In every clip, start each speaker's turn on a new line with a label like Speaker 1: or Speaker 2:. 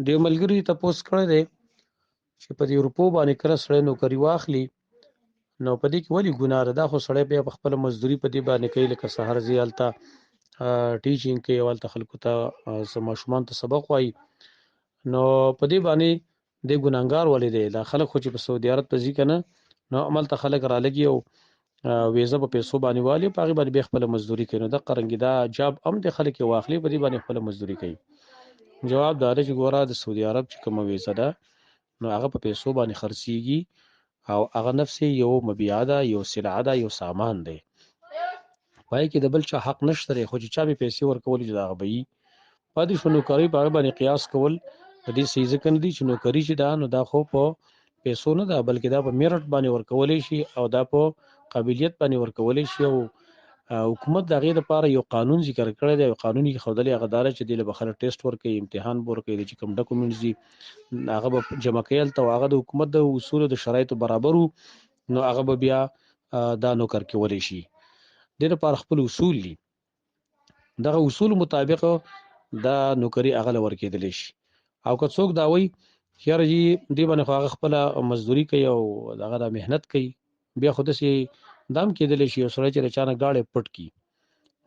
Speaker 1: دې ملګري تپوس کړی دی چې په دې روپو باندې کله سړی نوکري واخلي نو په دې کې ولې ګناه ده؟ دا خو سړی بیا په خپله مزدوري په دې باندې کوي، لکه سهار ځي هلته ټیچینګ کوي او هلته خلکو ته ماشومانو ته سبق وایي، نو په دې باندې دی ګناهګار ولې دی؟ دا خلک خو چې په سعودي عرب ته ځي که نه نو هملته خلک رالګي او ویزه په پیسو باندې والي، په هغې باندې بیا خپله مزدوري کوي. نو دقه رنګې دا جاب هم د خلک یې واخلي، په دې باندې خپله مزدوري کوي. جواب دا دی چې ګوره د سعودي عرب چې کومه ویزه ده نو هغه په پیسو باندې خرڅیږي او هغه نفس یو مبيعه ده، یو سلعه ده، یو سامان دی. پای کې د بل چا حق نشته دی، خو چې چا به پیسې ورکولې چې دا هغه به یي. پاتې شو نوکري، په هغه باندې قیاس کول د دې صحیح ځکه نه دي چې نوکري چې ده نو دا خو په پیسو نه ده، بلکې دا په میرټ باندې ورکولی شي او دا په قابلیت باندې ورکولی شي. او حکومت د هغې دپاره یو قانون ذکر کړی دی او قانون یې ښودلی هغه دا دی چې دې له به خلک ټیسټ ورکوي، امتحان به ورکوي، چې کوم ډاکومنټس دي هغه به جمع کوي هلته، او هغه د حکومت د اصولو د شرایطو برابر وو نو هغه به بیا دا نوکر کولی شي. دې لپاره خپل اصول دي، دغه اصول مطابق دا نوکری هغه له ورکېدلی شي. او که څوک دا وایي چې یاره جي دې باندې خو هغه خپله مزدوري کوي او دغه دا محنت کوي، بیا خو داسې دا هم کېدلی شي یو سړی چې له چا نه ګاډی پټ کړي،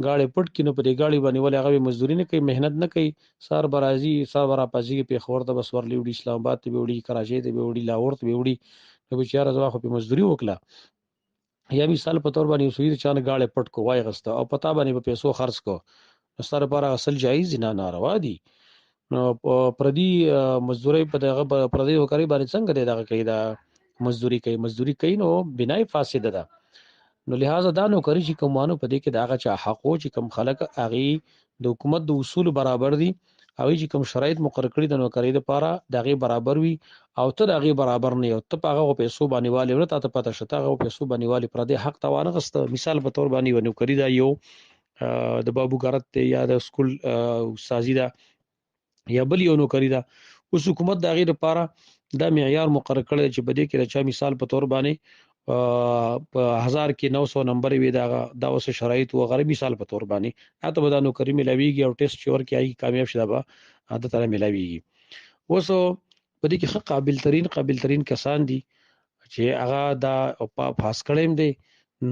Speaker 1: ګاډی پټ کړي نو په دې ګاډي باندې ولې هغه مزدوري نه کوي، محنت نه کوي، سهار به راځي، سهار به راپاڅېږي، پېښور ته به سورلي وړي، اسلام اباد ته به وړي، کراچۍ ته به وړي، لاهور ته به وړي، نو به چې یاره زما خو پرې مزدوري وکړه. یا مثال په تور باندې یو سړي د چا نه ګاډی پټ کو، وایغسته او په تا باندې په پیسو خرڅ کو، نو ستا لپاره هغه سل جایز دي؟ نه، ناروا دي. نو پردي مزدوري په دغه پردي وکړي باندې څنګه دی دغه کوي، دا مزدوري کوي، مزدوري کوي نو بنای فاسده ده. نو لہذا دا نوکري چې کوم وانو په دې کې د هغه چا حق وو چې کوم خلک هغې د حکومت د اصولو برابر دي، هغوی چې کوم شرایط مقرر کړي د نوکرۍ دپاره د هغې برابر وي، او ته د هغې برابر نه یې او ته په هغه پیسو باندې والې نه، تا ته پته شته هغه پیسو باندې والې پردی حق ته وانه غسته. مثال په تور باندې یوه نوکري ده، یو د بابو ګرد دی یا د سکول استاذي ده یا بل یو نوکري ده، اوس حکومت د هغې دپاره دا معیار مقرر کړی چې په دې کې د چا مثال په تور باندې په 1000 کې 900 نمبر وي، دا دا اوس شرایط و غره مثال په تور باندې اته به دا نوکري ملاویږي او ټیسټ چې ورکړي هغې کامیاب شي دا به د تر ملاویږي. اوس په دې کې ښه قابل ترین قابل ترین کسان دي چې هغه دا پاس کړی هم دی،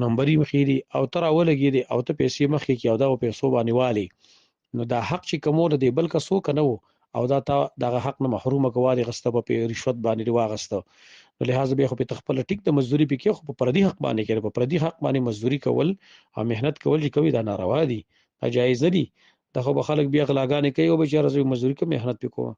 Speaker 1: نمبرې هم ښې دي او ته راولګېدې او ته پیسې مخکې کړې او دا پیسو باندې والې، نو دا حق چې کوم و د دې بل کس و که نه و، او دا تا دغه حق نه محرومه که وادې غسته په رشوت باندې دې واغسته، نو لهذا بیا خو پې ته خپله ټیک د مزدوري پې کې، خو په پردي حق باندې کې، په پردي حق باندې مزدوري کول او محنت کول چې کوي دا ناروا دي، دا جایز نه دي. دا خو به خلک بیا غلاګانې کوي او به چې یاره زه مزدوري کوم محنت پې کوم.